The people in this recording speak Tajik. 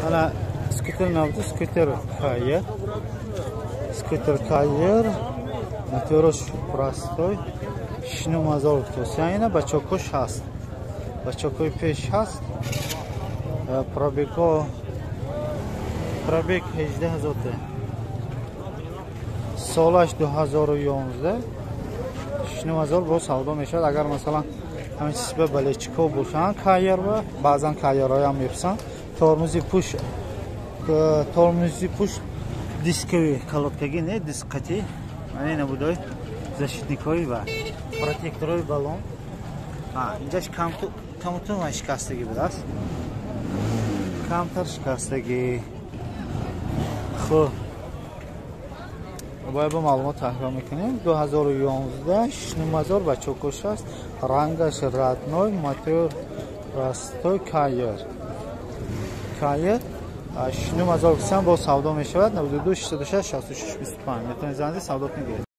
Ана скутер набуд, скутер Кайер. Скутер Кайер, моторош простой. 6000 гуфтося. Ина бачокош ҳаст. Бачокои пеш ҳаст. Пробего, пробег 18 000. Солаш 2011. 6000 бо савдо мешавад. Агар, масалан, ҳамин чизба болельщико бошанд, Кайерва баъзан Кайерҳоям мепурсанд. Тормози пуш, тормози пуш дисковый, колодкаги не, дискати. Мана ина будой защитникҳои ва протекторҳои баллон. Инҷаш камту шикастагӣ будааст, камтар шикастагӣ. Хуб, бояд бо маълумот таҳрир мекунем. 2011, 6000, бачокош аст, рангаш родной, мотор простой, Кайер, Кайер. 6000 кисам бо савдо мешавад. 92 606 66 25 метавонед занг, савдо кунед.